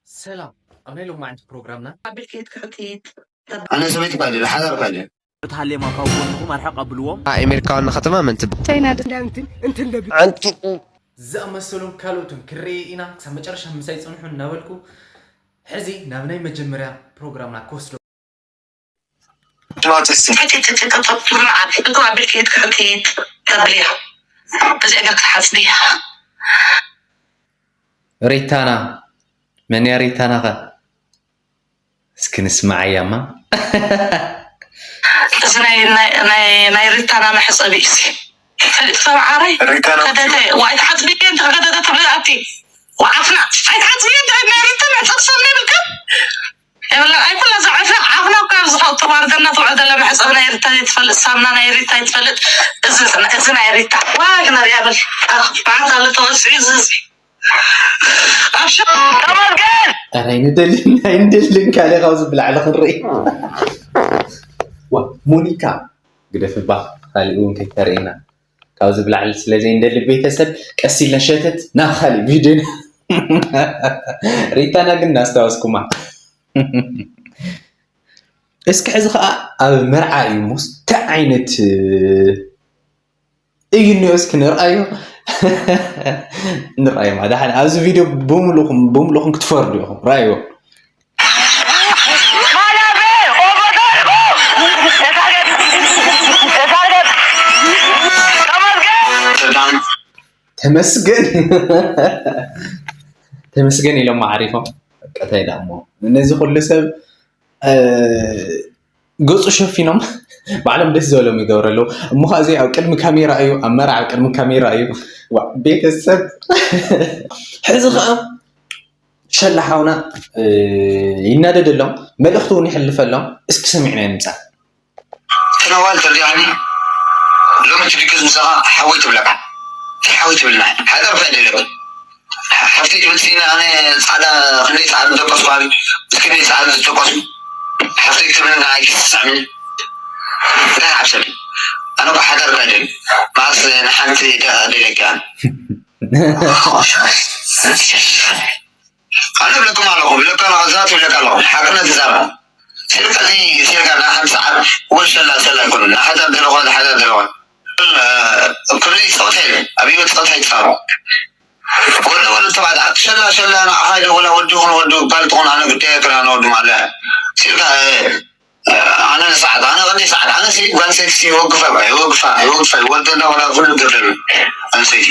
ሰላም፣ ኣብ ናይ ሎማዓንቲ ፕሮግራምና ኣቤት ከይድ ክሕጢጥ ኣነ ሰበይቲ ባይደለ ሓዳር ባይደለ እትሃልየማ ካብ ጎንኹም ኣርሕቕ ኣብልዎም። ኣሜሪካውያን ከተማ መን ትብ ቻይና ዓንቲቁ ዝኣመሰሉን ካልኦትን ክርኤ ኢና። ክሳብ መጨረሻ ምሳይ ጽንሑ እናበልኩ ሕዚ ናብ ናይ መጀመርያ ፕሮግራምና ክወስዶ ትማትስቲ ትብሎ ዓብ እግሩ ኣቢልኪ ኢድኪ ሕጥይጥ ተብልያ። እዚ እግርኪ ትሓጽብያ። ሪታና መን እያ ሪታና ኸ? እስኪ ንስምዓያማ። እዚ ናይ ናይ ናይ ናይ ሪታና መሕጸቢ እዩ። ፈሊጥካ መዓረይ ሪታና ከደተ ዋይ ትሓጽብየ እንተ ከደተ ትብሊ ኣቲ ወዓፍና ኣይትሓጽብየ እንተ ናይ ሪታ መሕጸቢ ሰለ ይብልካ። የብላ ኣይኩላ ዝዓፍና ዓፍና ካብ ዝኸው ተዋርደና ትውዕል ዘለ መሕጸቢ ናይ ሪታ ዘይትፈልጥ ሳምና ናይ ሪታ ይትፈልጥ። እዚ እዚ ናይ ሪታ ዋግ ነር ያብል በዓል ኣሎ ተወስዒ እዚ እዚ ኣብ ሸ ተመስገን ኧረ ኣይንደልን ኣይንደልን ካልእ ካብዚ ብላዕሊ ክንርኢ። ዋ ሞኒካ ግደፍባ፣ ካሊእ እውን ከይተርእየና። ካብዚ ብላዕሊ ስለ ዘይንደሊ ቤተሰብ ቀስ ኢልና ሸተት ናብ ካሊእ ቪድዮና። ሪታና ግን እናስታወስኩማ። እስኪ ሕዚ ከዓ ኣብ መርዓ እዩ ሞስ እንታይ ዓይነት እዩ እኒኦ እስኪ ንርኣዮ። ንርኣዮ ማለት ሓደ ኣብዚ ቪድዮ ብምልኡኹም ብምልኡኹም ክትፈርዱ ኢኹም። ርኣዮ። ተመስገን ተመስገን ኢሎም ዓሪፎም። በቃ እንታይ ደኣ እሞ ነዚ ኩሉ ሰብ ገፁ ሸፊኖም ባዕሎም ደስ ዝበሎም ይገብሩ ኣለዉ። እሞ ከዓ እዚ ኣብ ቅድሚ ካሜራ እዩ፣ ኣብ መርዓ ኣብ ቅድሚ ካሜራ እዩ። ዋ ቤተሰብ ሕዚ ከዓ ሸላ ሓውና ይናደደሎም፣ መልእኽቲ እውን ይሕልፈሎም። እስኪ ሰሚዕና ንምፃእ። ተነዋል ተሪኣኒ ሎሚ ትድግዝ ምሳኻ ሓወይ ትብለካ ሓወይ ትብልና ሓዳር እንታይ ደለኒ ሓፍተይ ትብል ሲና ኣነ ፃዕዳ ክንደይ ፃዕዳ ዝደቀስኩ ኣቢ ክንደይ ፃዕዳ ዝደቀስኩ ሓፍተይ ክትብልና ኣይትስዕምን እንታይ ሓብሰብ ኣነ እኮ ሓዳር እንታይ ደል ማስ ንሓንቲ ደለኪ ኣነ ኣነ ብለኩም ኣለኹ ብለካ ዛ ትብለካ ኣለኹ ሓቅነት ትዛረብ ሲልካ ናይ ሓንቲ ሰዓት ወሸላ ሰላ ይኮኑ ንሓዳር ደለኾ ሓዳር ደለኾ ክብሪ ፀወታ የለ ኣብ ህይወት ፀወታ ይፃሩ ወለ ወለ ተባዕት ኣቲ ሸላ ሸላ ንዓኻ ኢለ ወላ ወዲ ኹን ወዲ ጓል ትኹን ኣነ ግዳይ ክና ንወዲ ማለ ሲልካ ኣነ ንሰዓት ኣነ ቅንዲ ሰዓት ኣነ ሲ ጓል ሰይቲ ሲ ይወግፋ ይወግፋ ይወግፋ ይወልደና ወላ ኩሉ ገበሉ ኣነ ሰይቲ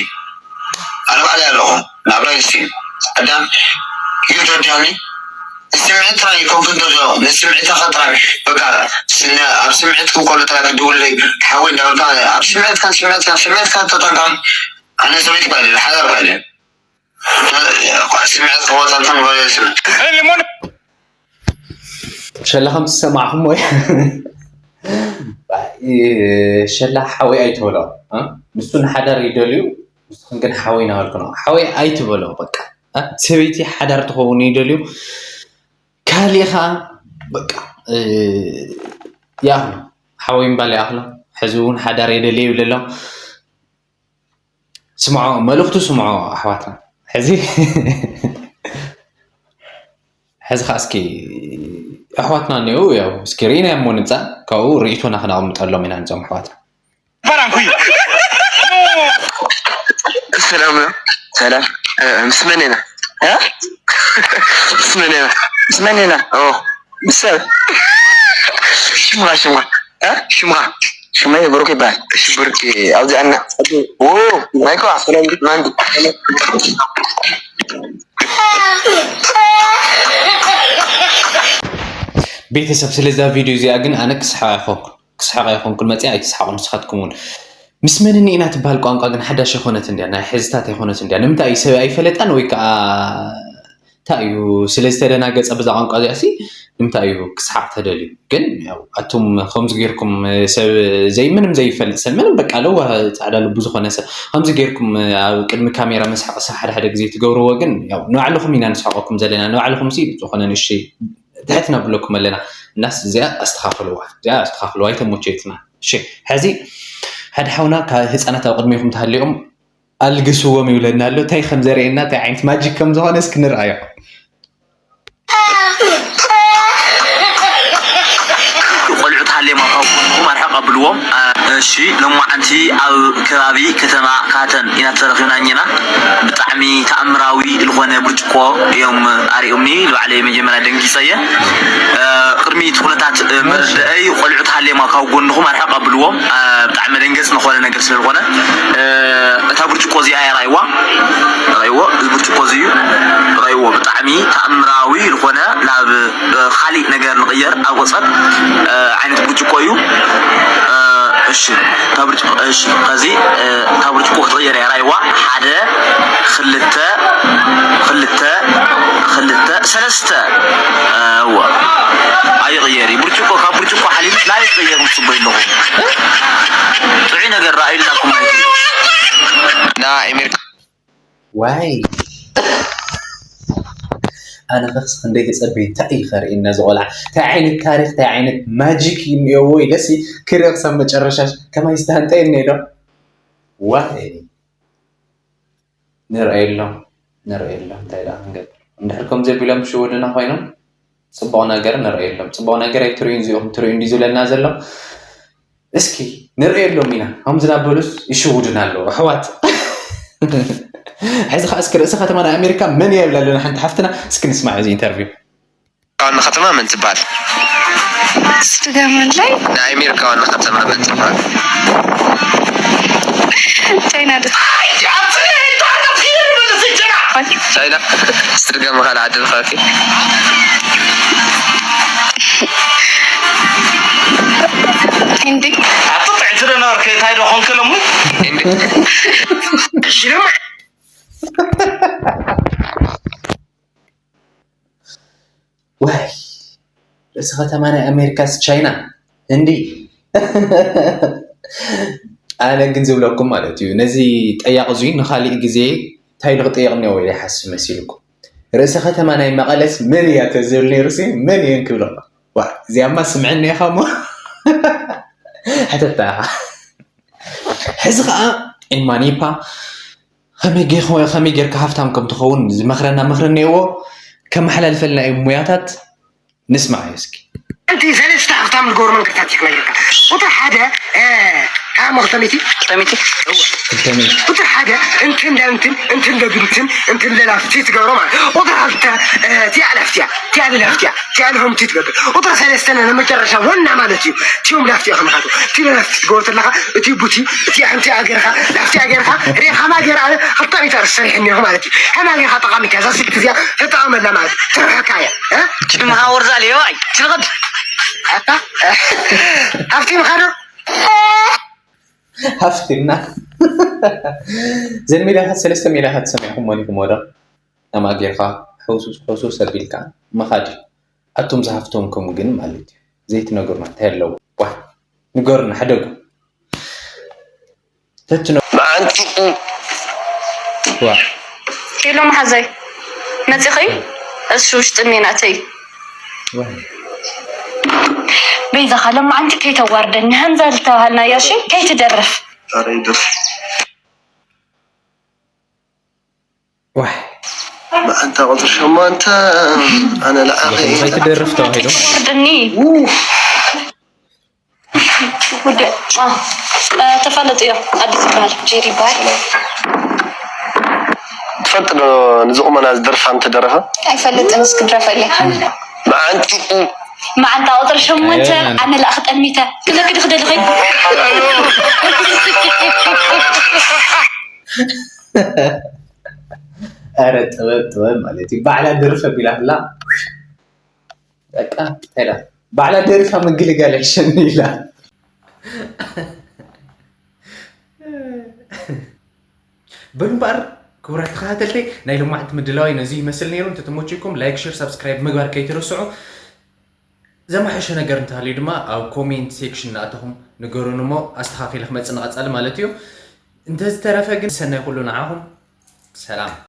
ኣነ ባዕለ ኣለኹ ናብራ ሲ ኣዳም ይህ ተወዲያኒ ስምዒት ጥራይ ይኮንኩን ዘሎ ንስምዒትካ ጥራይ በቃ ኣብ ስምዒት ክንኮሎ ጥራይ ክድውለይ ሓወይ እንዳበልካ ኣብ ስምዒትካ ስምዒትካ ስምዒትካ ተጠንቀቕ ኣነ ሰበይቲ ባለ ሓዳር ባለ ስምዒት ክወጣልካ ንባለ ስምዒት ሸላ ከም ዝሰማዕኹሞ ሸላ ሓወይ ኣይትበሎ ንሱ ንሓዳር ይደልዩ ንስኽን ግን ሓወይ ናበልክኖ ሓወይ ኣይትበሎ በቃ ሰበይቲ ሓዳር ትኸውን ይደልዩ ካሊእ ከዓ በቃ ይኣኽሎ ሓወይ ምባል ይኣኽሎ ሕዚ እውን ሓዳር የደልየ ይብል ኣሎ ስምዖ መልእኽቱ ስምዖ ኣሕዋትና ሕዚ ሕዚ ከዓ እስኪ ኣሕዋትና እኒኡ ያው እስኪ ርኢና እሞ ንፃ ካብኡ ርእይቶና ክነቕምጠሎም ኢና ንፆም ኣሕዋትና ሰላም ነው። ሰላም ምስ መን ኢና? ምስ መን ኢና? ምስ መን ኢና? ኦ ምስ ሰብ ሽምኻ ሽምኻ ሽምኻ ሽመይ ብሩክ ይበሃል። እሺ ብሩክ ኣብዚ ኣና ኦ ናይ ከዋ ሰላም ማንዲ ቤተሰብ ስለዛ ቪድዮ እዚኣ ግን ኣነ ክስሓ ይኾንኩ ክስሓቕ ኣይኮንኩን መፅኣ ኣይትስሓቑ ንስኻትኩም እውን ምስ መን እኒእና ትበሃል ቋንቋ ግን ሓዳሽ ኣይኮነትን ድያ ናይ ሕዝታት ኣይኮነትን ድያ ንምንታይ እዩ ሰብ ኣይፈለጣን ወይ ከዓ እንታይ እዩ ስለ ዝተደናገፀ ብዛ ቋንቋ እዚኣ ሲ ንምንታይ እዩ ክስሓቕ ተደልዩ ግን ኣቱም ከምዚ ጌርኩም ሰብ ዘይ ምንም ዘይፈልጥ ሰብ ምንም በቃ ለዋ ፃዕዳ ልቡ ዝኾነ ሰብ ከምዚ ጌርኩም ኣብ ቅድሚ ካሜራ መስሓቕ ሰብ ሓደ ሓደ ግዜ ትገብርዎ ግን ንባዕልኹም ኢና ንስሓቐኩም ዘለና ንባዕልኹም ሲ ዝኾነ ንእሽተይ ትሕት ነብለኩም ኣለና እናስ እዚኣ ኣስተኻኽልዋ እዚኣ ኣስተኻኽልዋ ኣይተመቸየትና እሺ ሕዚ ሓደ ሓውና ካብ ህፃናት ኣብ ቅድሚኹም ተሃሊኦም ኣልግስዎም ይብለና ኣሎ እንታይ ከም ዘርእየና እንታይ ዓይነት ማጂክ ከም ዝኾነ እስኪ ንርኣዮ ቆልዑ ተሃልዮም ኣብ ጎንኹም ኣርሕቕ ኣብልዎም። እሺ፣ ሎማዓንቲ ኣብ ከባቢ ከተማ ካተን ኢና ተረኺብና እኒና። ብጣዕሚ ተኣምራዊ ዝኾነ ብርጭቆ እዮም ኣሪኦምኒ። ንባዕለይ መጀመርያ ደንጊጸ እየ። ቅድሚ እቲ ኩነታት መርድእይ ቆልዑ ተሃልዮም ካብ ጎንኹም ኣርሕቕ ኣብልዎም። ብጣዕሚ መደንገጽ ዝኾነ ነገር ስለ ዝኾነ እታ ብርጭቆ እዚኣ እያ ራእይዋ። ራእይዎ፣ እዚ ብርጭቆ እዚ እዩ። ራእይዎ፣ ብጣዕሚ ተኣምራዊ ዝኾነ ናብ ካሊእ ነገር ንቕየር ኣብ ቆጸር ዓይነት ብርጭቆ እዩ። እሺ፣ እታ ብርጭቆ፣ እሺ፣ ከዚ እታ ብርጭቆ ክትቕየር እያ ራእይዋ። ሓደ፣ ክልተ፣ ክልተ፣ ክልተ፣ ሰለስተ። እወ፣ ኣይቕየር እዩ። ብርጭቆ፣ ካብ ብርጭቆ ሓሊፉ ናይ ቅየር ምጽበይ ኣለኹ። ጥዑይ ነገር ረኣዩልናኩም ማለት እዩ። ና ኣሜሪካ። ዋይ፣ ኣነ ከስ ክንደይ ተጸበየ። እንታይ እዩ ከርእየና እዚ ቆልዓ? እንታይ ዓይነት ታሪኽ፣ እንታይ ዓይነት ማጂክ እዩ እኒኦዎ ኢለሲ ክርኢ ክሳብ መጨረሻ ከማይ ዝተሃንጠ እኒኦ ዶ? ዋይ፣ ንርኣየሎም፣ ንርኣየሎም። እንታይ ደኣ ክንገብር? እንድሕር ከምዚ ኣቢሎም ክሽውዱና ኮይኖም፣ ጽቡቕ ነገር ንርኣየሎም። ጽቡቕ ነገር ኣይትርእዩን እዚኦም ትርእዩ እንዲ ዝብለና ዘሎ። እስኪ ንርእየሎም ኢና። ከምዚ እናበሉስ ይሽውዱና ኣለዉ ኣሕዋት። ሕዚ ኸዓ እስኪ ርእሰ ከተማ ናይ ኣሜሪካ መን እያ ይብላ ኣለና ሓንቲ ሓፍትና። እስኪ ንስማዕ እዚ ኢንተርቪው። ዋና ከተማ መን ትበሃል? እስቲ ድገመለይ። ናይ ኣሜሪካ ዋና ከተማ መን ትበሃል? ቻይና ዶ? ቻይና? እስቲ ድገሚ ካልእ ዓዲ ንኸኪ። ሂንዲ። ኣቶ ጥዕቲ ዶ ነበርክ? እንታይ ዶ ኾንክ ሎሚ? ሂንዲ። እሺ፣ ድማ። ዋይ፣ ርእሲ ከተማ ናይ ኣሜሪካስ ቻይና፣ ህንዲ። ኣነ ግን ዝብለኩም ማለት እዩ፣ ነዚ ጠያቕ እዙይ ንኻሊእ ግዜ እንታይ ኢሉ ክጠየቕ እኒኦ ኢለ ይሓስብ መሲልኩም። ርእሲ ከተማ ናይ መቐለስ መን እያ ተዝብል ነይሩሲ፣ መን እየን ክብሎ? ዋ፣ እዚኣማ ስምዐኒ ኢኻ እሞ። ሕተታ ኢኻ። ሕዚ ኸዓ ኢማኒፓ ከመይ ጌ-፣ ከመይ ጌርካ ሃፍታም ከም ትኸውን ዝመኽረና ምኽሪ እኒአዎ፣ ከመሓላልፈልና እዩ ሙያታት። ንስማዕ እስኪ። ኣንቲ ሰለስተ ሃፍታም ዝገብሩ መንገድታት እዩ ክነግረካ። ቁፅሪ ሓደ፣ እ፣ ካብ ክልተ ሚእቲ። ክልተ ሚእቲ? እወ። ክልተ ሚእቲ። ቁፅሪ ሓደ፣ እንትን ለእንትን፣ እንትን ለግንትን፣ እንትን ለላፍቲ ትገብሮ ማለት። ቁፅሪ ክልተ፣ እ፣ ቲያ ለፍቲያ፣ ቲያ ለላፍቲያ፣ ቲያ ለሆምቲ ትገብር። ቁፅሪ ሰለስተ ንመጨረሻ ዋና ማለት እዩ። ቲዮም ላፍቲያ ከምኻቱ። ቲ ለላፍቲ ትገብር ተለኻ፣ እቲ ቡቲ፣ እቲ ሓንቲ ኣገርካ፣ ላፍቲ ኣገርካ፣ ሬኻ ማገር ኣነ፣ ክልተ ሚእቲ ኣርስ ሰሪሕ እኒሆ ማለት እዩ። ከማይ ጌርካ ጠቓሚት እያ፣ እዛ ስልኪ እዚኣ ተጠቐመላ ማለት እዩ። ትርሕካ እያ፣ እ? ትድምኻ ወርዛ ልዮ፣ ኣይ፣ ትልቕድ። ኣታ፣ ሃፍቲ ምኻ ዶ? ሃፍቲ እና። ዘን ሜዳታት፣ ሰለስተ ሜዳታት ሰሚዕኹም ሞኒኹም ወዶ? ከማይ ጌርካ ሕውሱስ፣ ሕውሱስ ኣቢልካ ምኻድ እዩ። ኣቱም ዝሃፍተምኩም ግን ማለት እዩ። ዘይትነግሩና እንታይ ኣለዎ? ዋ፣ ንገሩና፣ ሕደጉ። ተትነ-፣ መዓንጥኡ። ዋ። ሄሎ መሓዘይ፣ መጺኺ? እሱ ውሽጢ እኒኤ ናተይ። ዋ። ቤዛኻ፣ ሎማዓንቲ ከይተዋርደኒ፣ ሃንዛ ዝተባሃልናያ፣ እሺ? ከይትደርፍ። ኧረ ይደርፍ። ዋይ። መዓንጣ ቁፅሪ ሸሞንተ፣ ኣነ ለኣኸ እየ። ከይትደርፍ ተባሂሉ ማለት እዩ። ወርድኒ። ኡፍ። ውድ-፣ አ፣ አ፣ ተፋለጡ እዮም። ኣዲስ ይበሃል። ጄሪ ይበሃል። ትፈልጥ ዶ ንዚ ቁመና ዝደርፋ እንተደረፈ? ኣይፈልጥን፣ እስኪ ድረፈለይ። መዓንጥኡ። መዓንጣ ቁፅሪ ሸሞንተ፣ ኣየናን። ኣነ ለኣኽ ጠሚተ። ክለክድ ክደልኸኝ። ኣረ ጥበብ ጥበብ ማለት እዩ። ባዕላ ደርፍ ኣቢላ ኣላ። በቃ እንታይ ኢላ? ባዕላ ደሪፋ ምግልጋል ይሕሸኒ ኢላ። በሉ እምበኣር ክቡራት ተኸታተልተይ፣ ናይ ሎማዕንቲ ምድላዋይ ነዚ ይመስል ነይሩ። እንተተመችኩም ላይክ፣ ሼር፣ ሳብስክራይብ ምግባር ከይትረስዑ። ዘመሓሸ ነገር እንተሃልዩ ድማ ኣብ ኮሜንት ሴክሽን እናኣተኹም ንገሩኒ እሞ ኣስተኻኺለ ክመጽእ ንቐጻሊ ማለት እዩ። እንተዝተረፈ ግን ሰናይ ኩሉ ንዓኹም። ሰላም።